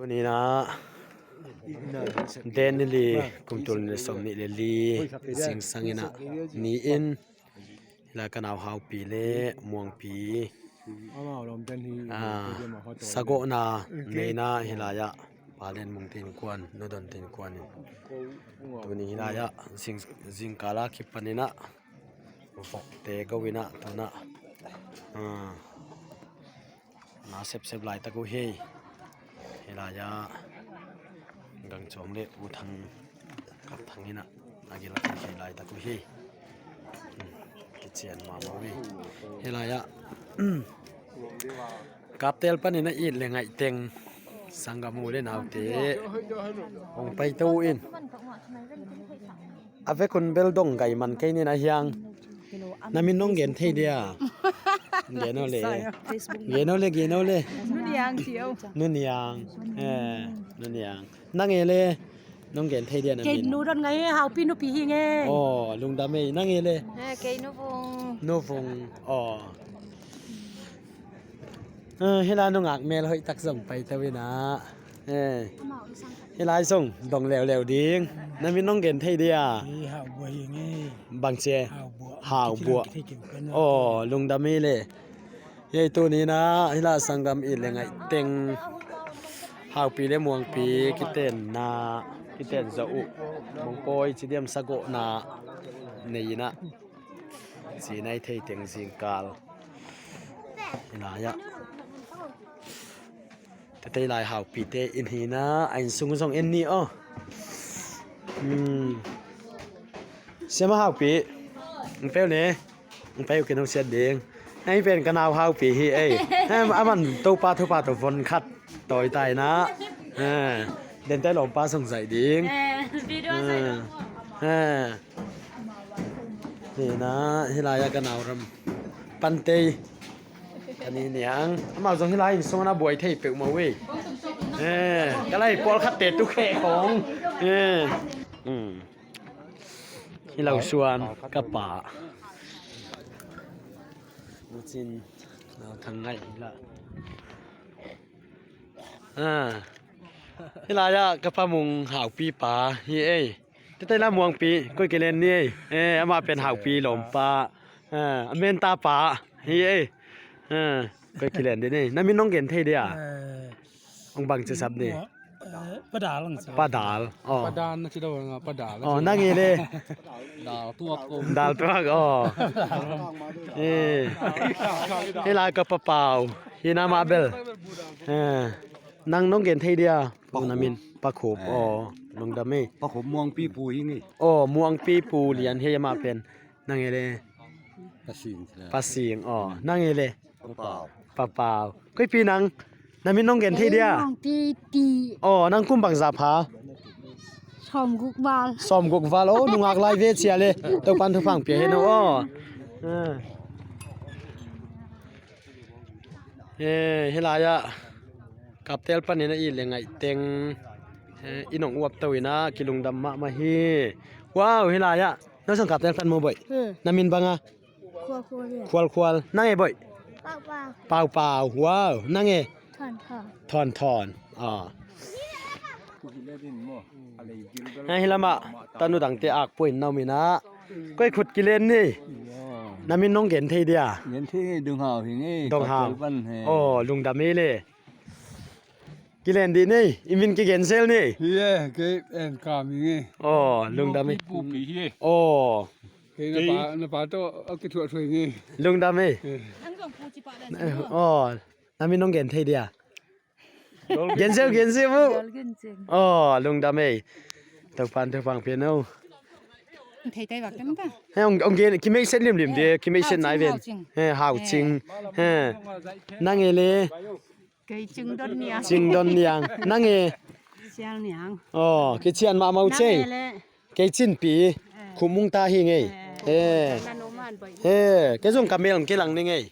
Tunina Denili kum tul ni 24 singsangina niin helai ka nau hau pi leh muang pi ah sagawhna neina helaiah palen mung te inkuan nudawn te inkuanin tuni helaiah zing zingkala khi panin a vawk te ko ina tuna ah na sep sep lai tak u hei helaia gang chawm leh u thang kap thang ina a gil a khi lai tak u hei kichian mah mawi helaia kap tel panin a it leh ngaih teng sangha mu leh naute awng pai to in. A ve kun bel dong gai man kei nen a hiang na min nong gen thei dia geno le geno le geno le nu niang eh nu niang na nge le nong gen thei dia na min nu don ngai hau pi nu pi hi nge oh lung da mei na nge le kei nu vung nu vung oh hela nu ngak mel hoi tak zong pai tawina Helai zong dong leu leu ding. Na min nong gen thei dia. Bang che. Hau bua. Oh lungdami le. Yei tu ni na hila sangam i le ngai teng. Hau pi le muang pi kiten na kiten zo u. Mongpoi chidiam sago na nei na. Chi nai thei teng zing kal. Hilaya. Tatei lai hau pi te in hi na a in sung zong en ni aw. Um Siama hau pi ng pel ne ng pel ke no siat ding. Ai pen ka nau hau pi hi ei. Em aman to pa thu pa to von khat toi tai na. Eh den tai lom pa sung zai ding. Eh. Ni na hilaya ka nau ram pantei Kan i niang. Amah zong hi lai in sung na buai thei peuh mo we. Eh, ka lai pawl khat te tu khe khong. Eh. Mm. Hi lo suan ka pa. Chin nau thang ngai la. Ah. Hi lai ah ka pa mung hau pi pa hi ei. Te te la muang pi koi ke len ni ei. Eh, ama pen hau pi lom pa. A men ta pa hi ei koi kilen de nei na min nong gen thei dia ong bang che sap ni padal ang padal oh padan na chi do nga padal oh na nge le dal tuak ko dal tuak oh eh he lai ka pa pau hi na ma bel eh nang nong gen thei dia na min pa khup oh nong da me pa khup muang pi pu hi ngi oh muang pi pu lian he ma pen Nang ele Pasing Pasing oh nang ele Papau Papau koi pi nang na min nong gen thei dia Pi ti oh nang kum bang za pha Som guk wal Som guk wal oh nungak lai ve chia le to pan thu phang pi he no oh eh helaya kaptel panin a i le ngai teng inong uap tawina kilungdam ma ma hi wow helaya Na sang kap tel fan mo boy. Na min banga. Khual khual. Na nge boy. Pau pau. Pau pau. Wow. Na nge. Thon thon. Thon thon. Ah. Hei hilama tanu dang te ak point nau mina. Koi khut kilen ni. Na min nong gen thei dia. Gen thei dong hao hi nge. Dong hao. Oh lung dam le. Kilen di ni. Imin ki gen sel ni. Ye ke en ka mi nge. Oh lung dam Pu pi hi. Oh. Ke na pa na pa to ki thua thui nge. Lung dam e. Oh na min nong gen thei dia. Gen sel gen sel bu. Oh lung dam e. Tau pan tau pang piano. Thei tai bak tam ta. He ông ông gen ki mei sen lim lim de ki mei sen nai ven. He hau ching. He. Nang e le. Kei ching don niang. Ching don niang. Nang e. Sial niang. Oh, ke chian ma mau che. Kei chin pi khumung ta hi ngei. He. He, ke zong kamel ke lang ni ngei.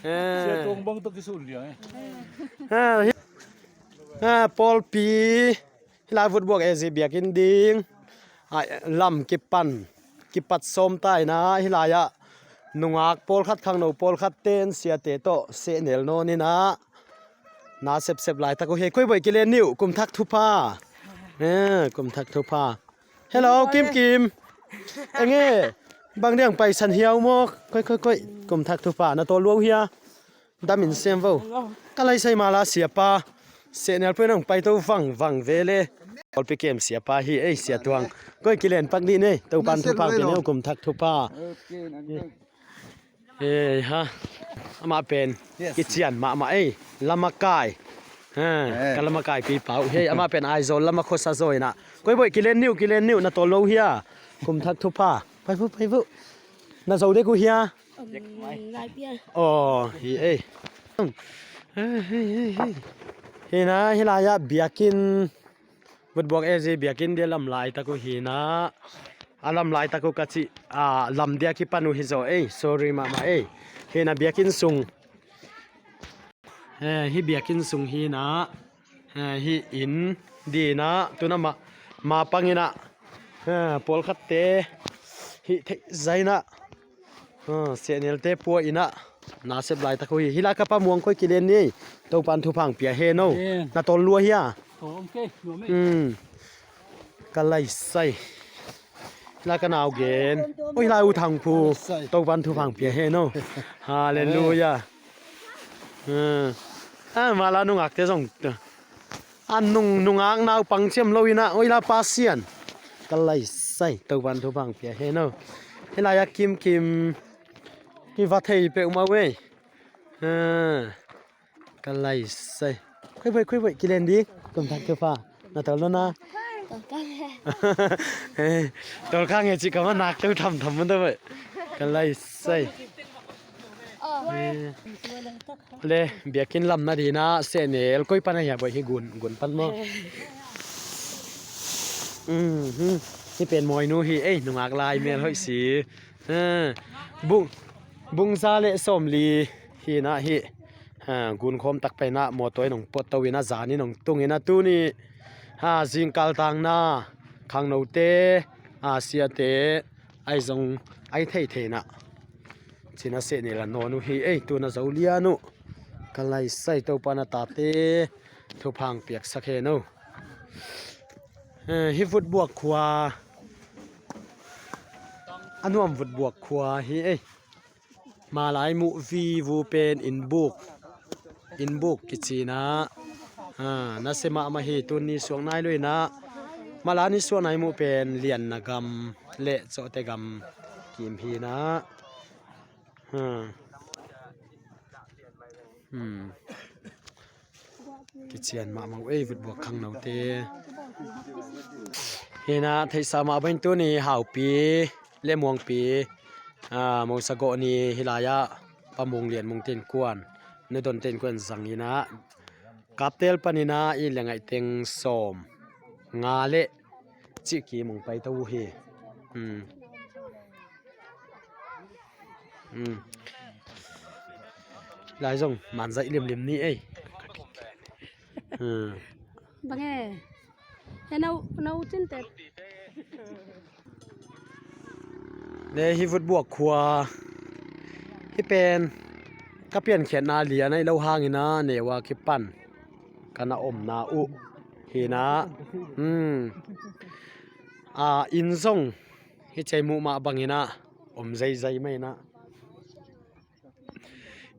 He. Tong bang to ki sun liang. Ha. Ha, Paul pi la vut buak e zi biakin ding. Lam ki pan ki pat som tai na hilaya nungak pawl khat khang no pawl khat ten sia te to se nel no ni na. Na sep sep lai tak he koi boi kile niu kum thak thu pa. Eh kum thak thu pa. Hello Kim Kim. Enge bang deng pai san hiau mo koi koi koi kum thak thu pa na to luau hia. Dam in sem vo. Ka lai sai ma la sia pa. Se nel pui nang pai to vang vang ve le. Ol pi kem sia pa hi ei sia tuang. Koi kilen pak ni nei to pan thu pa pi neu kum thak thu pa. Hei ha amah pen ki chian mah mah ei lama kai ka lama kai pi pau hei amah pen Aizawl lama khawsa zawi na koi bawih kilen niu kilen niu na tawl lo hia kum thak thu pha pai vu pai vu na zo de ku hia aw hi ei hi na helai ah biakin Vutbuak AZ biakinn dia lam lai ta ku hi na a lam lai ta ku ka chi a lam dia khi panu hi zo ei sorry mah mah ei hi na biakinn sung he hi biakinn sung hi na he hi inn di na tuna mah mah pangin ah he pawl khat te hi theih zai na Sianel te pua ina na sep lai tak hui hila ka pa muang khoi kilen ni to pan thu phang pia he no na tol lua hia ka lai sai la ka nau gen oi lai u thang phu to pan thu phang pia he no hallelujah a ma la nungak te zong an nung nungak nau pang chem lo ina oi la pa sian ka lai sai to ban thu bang pia he no helai a kim kim ki va thei pe uma we ka lai sai khoi boi khoi boi ki len di tum thak thu pa na tol no na tol kha nge chi ka ma nak tu tham tham mun da bai ka lai sai Le biakinn lam na dina senel koi pan a hiah bawih hi gun gun pan maw um hi pen mawi nu hi ei nungak lai hmel hawih si bung bungza leh sawmli hi na hi gun khawm tak pei na motor in ang pawt to in a zan in ang tung in a tuni ha zing kal tang na khang no te a sia te ai zawng ai thei thei na. China seh nih la nawn u hi ei tuna zo lian u ka lai sai to pana ta te thuphang piak sak he no hi vut buak khua a nuam vut buak khua hi ei hmalai mu vi vu pen in buk in buk ki china nase mah ma hi tun ni suak nai lui na mala ni suak nai mu pen lian na gam leh chaw te gam kim hi na Kichian mah mang ei vut buak khang no te. Hina theisa ma bain tu ni hau pi le muang pi mo sago ni hilaya pamung lian mung ten kuan nu don ten kuan zang ina kaptel panina i lengai teng som nga le chi ki mung pai to hi Lai zong man zaih limlim ni ei. Bang e. He nau nau chin te. Le hi vut buak khua hi pen ka pian khiat na lian ai lo hang ina newa khi pan kana om na u hi na a in zong hi chei mu mah bangin ah awm zai zai mai na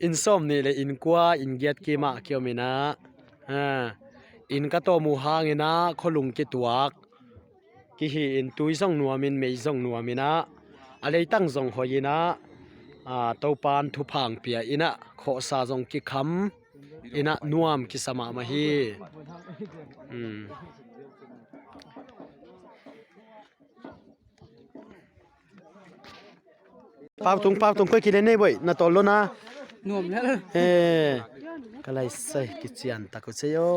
in sawm nih leh in kua in giat kim ah khi awm ina in ka tawm u hang ina khawlung ki tuak ki hi in tui zawng nuam in mei zawng nuam ina a lei tang zawng hawi ina topan thuphang piah ina khawhsa zawng ki kham ina nuam ki sama ma hi. Pau tung pau tung koi kile nei boi na tol lo na. Nuam le. He kalai sai ki chian ta ko che yo.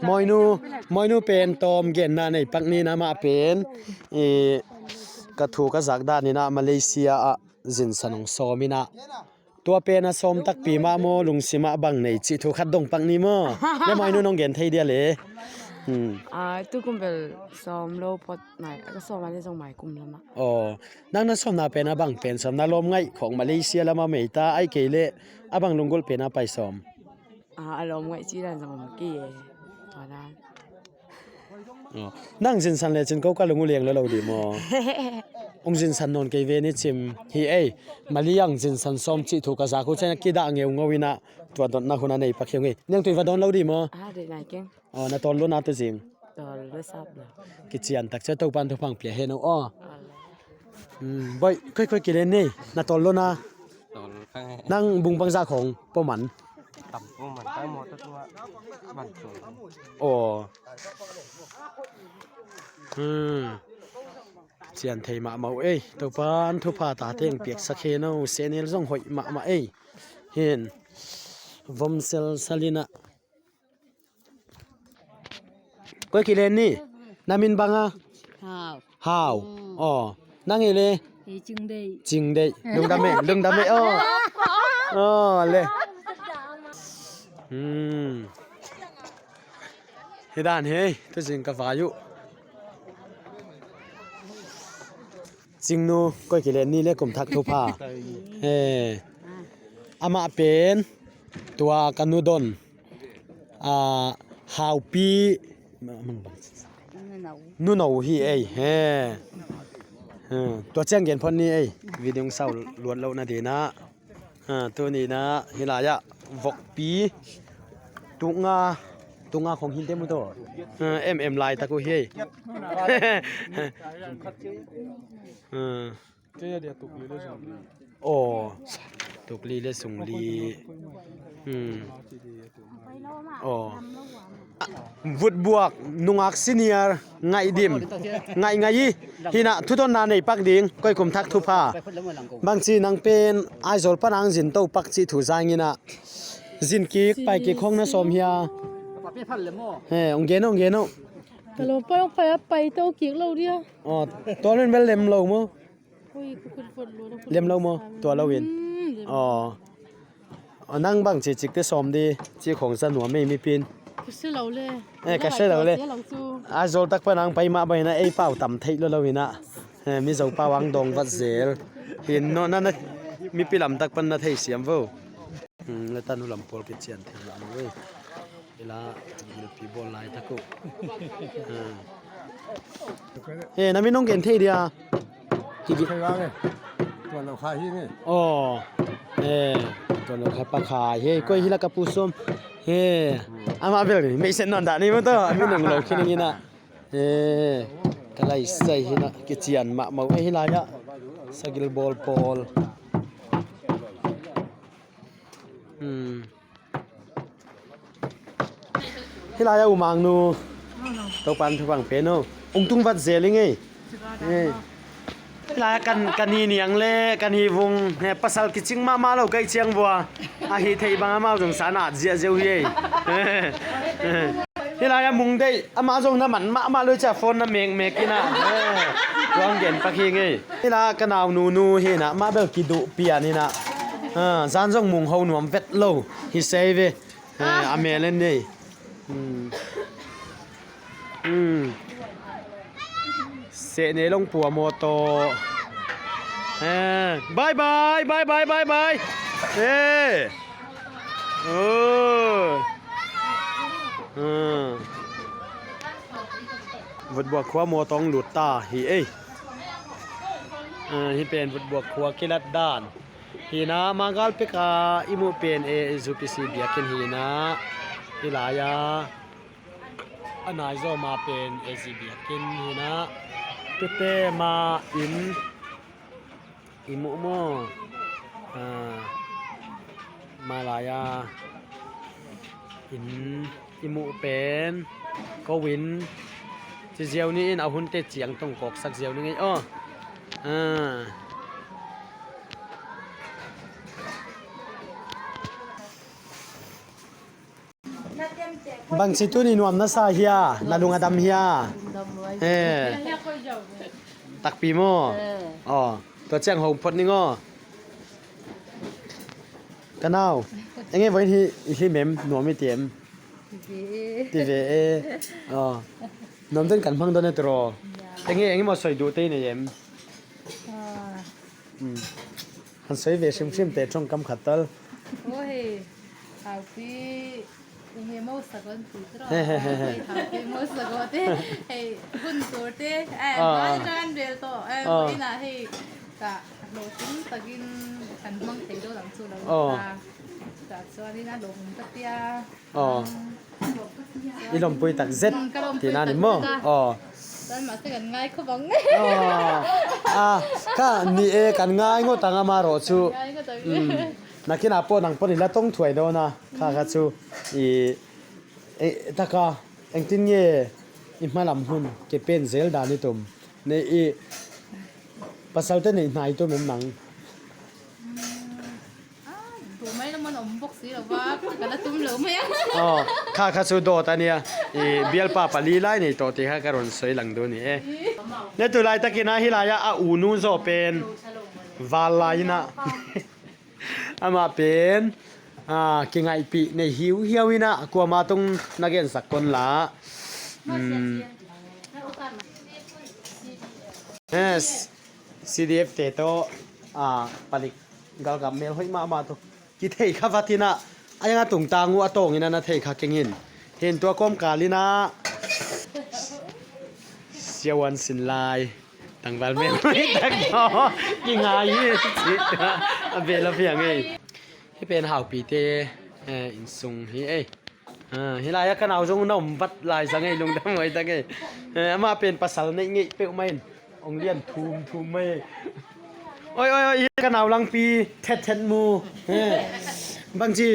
Moinu moinu pen tom gen na nei pak ni na ma pen e ka thu ka zak da ni na Malaysia a zin sanong somina. Tua pen a sawm tak pi mah maw lungsim ah bang nei chih thu khat dong pak ni maw le mai nu nong gen thei dia le. A tu kum bel sawm lo phawt mai ka sawm a ni zawng mai kum lama. Aw nang na sawm na pen a bang pen sawm na lawm ngaih khawng Malaysia lama mei ta ai kei le a bang lungul pen a pai sawm. A lawm ngaih chi dan zawng awm ki e tuanan. Nang zin san le chin ko ka lungu leng lo lo di maw? Ung zin san non kei ve ni chim hi ei maliang zin san som chi thu ka za ku chen ki da ngeu ngawina tua dot na huna nei pakhiu ngi nang tui va don lo di maw? A de nai keng. Aw na ton lo na tu jing. Tol lo sap lo. Ki chian tak che to pan thu phang pia he no aw. Boi khoi khoi ki len nei na tol lo na. Nang bung bang za khong po man. Aw. Chian thei mah mau ei to pan thu pha ta teng piak sakhe no senel zong hoi mah ma ei. Hin vom sel salina Koi ki len ni namin banga Hào. Hào. Aw nang i le Ching dei. Ching dei lung dam e lung dam e aw. Aw le. Hi dan hi tu jing ka vayu. Chingnu koi ki len ni le kum thak thu pha. He ama pen tua kanu don a haupi nu no hi ei he tua chiang gen phon ni ei video sau luat lo na dina tu ni na hilaya vok pi tu nga tu nga khong hin te mu to em em lai ta ku hi Aw tukli le sungli aw vut buak nungak senior ngaih dim ngaih ngai i hina thuton na nei pak ding koi kum thak thu pha bang chi nang pen Aizawl panang zin to pak chi thu zangina zin ki pai ki khong na som hia he ong ge no ong ge no Ka lo pai ong pai a pai to ki lo dia. Aw tuan in bel lem lo mu. Lem lo mu tua lo in. Aw nang bang chi chik te som di chi khong sa nuam mei mi pin. Ka hre lo le. Eh ka hre lo le. Aizawl tak pa nang pai mah bai na ei pau tam theih lo lo in a. Mi zo pau ang dong vat zel. Hin no na na mi pi lam tak pan na thei siam vo. Le tanu lam pawl ke chian thei la no ei. Ila milpi bol lai taku. E na minong gen thei dia. Ki Thei wa nge. Tuan lo kha hi nge. Oh. E tuan lo kha pa kha he koi hila ka pu som. He ama bel ni mei sen non da ni mo to minong lo khi ni na. E kalai sai hi na ki chian ma mau e hi la ya. Sagil bol pol. Helai a umang nu topan thupang pe nu ungtung vat zel i ngei helai kan kan hi niang le kan hi vung he pasal ki ching ma ma lo kai chiang bua a hi thei bang a mau jong sa na zia zeu hi ei helai a mung dei ama jong na man ma ma loi cha phone na mek mek ina tuang gen pakhi ngei hila ka nau nu nu hi na ma bel ki du pian ina zan jong mung ho nuam vet lo hi sei ve a mel an nei seh nei lawng pua maw tawh bye bye bye bye bye bye e vut buak khua maw tawng lut ta hi ei hi pen vut buak khua kilat dan. Hi na mangal peka imu pen e ZUPC biakinn hi na hi lai a a nai zawm a pen AZ biakinn hi na tute ma in imu maw ah malai a in imu pen ko win chi ziau ni in a hun te chiang tawng kawk sak ziau ni ngei aw ah. Bang si tu ni nuam nasa hia na lung a dam hia eh takpi mo oh to chiang ho phot ni ngo kanau enge voi hi hi mem nuam i tiem. Ti ve e. Aw. Nuam ten kan hmang dawn e tiraw? Enge engemaw sawi duh te i nei em? Umm. Han sawi ve hrim hrim teh tawngkam khat tal. Aw hei Haupi enge mo sagon tih chu rawh. Haupi mo sago te hei hun tur te eh hma atang an rel tawh eh vawiinah hei tah hlawhtling takin kan hmang thei dawn ang chu lo ta. Tah chuanin a lawmawm ka tia. Aw. I lawmpui tak zet tihna a ni maw? Aw. Chuan mahse kan ngai khawp ang. Aw. A kha ni e kan ngai ngawt ang amarawh chu. Ngai ngawt ang. Nakinah pawh nang pawh i la tawng thuai dawn a kha kha chu i taka engtin nge i hma lam hun ke pen zel dan i tum nei i pasal te neih hna i tum em nang? Aw, kha kha chu dawt a nia, i bialpa pali lai nei tawh tih kha ka rawn sawi lang duh a ni e. Ne tulai takin a helai a a unu zawh pen val laiin a amah pen a ke ngaih pih nei hiu hiau in a kuama tung nagen sak kawn la umm yes CDF te tawh a palik Gal ka hmel hawih mah mah tu. Ki thei kha vat in a eng a tung ta ngu a tawng in a na thei kha keng in hen tua kawm kal in a siawan sin lai tlangval hmel hawih tak to ki ngai hi chi a vel a piang ei. Hi pen hau pi te in sung hi ei helai a ka nau zawng na awm vat lai zang ei lung dam hawih tak ei amah pen pasal neih ngeih peuh mai in. Ong lian thum thum mai. Oi oi oi ka nau lang pi thet thet mu. Bang chi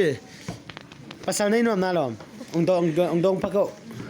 pasal nei nuam na lom. Ong dong ong dong pa ko.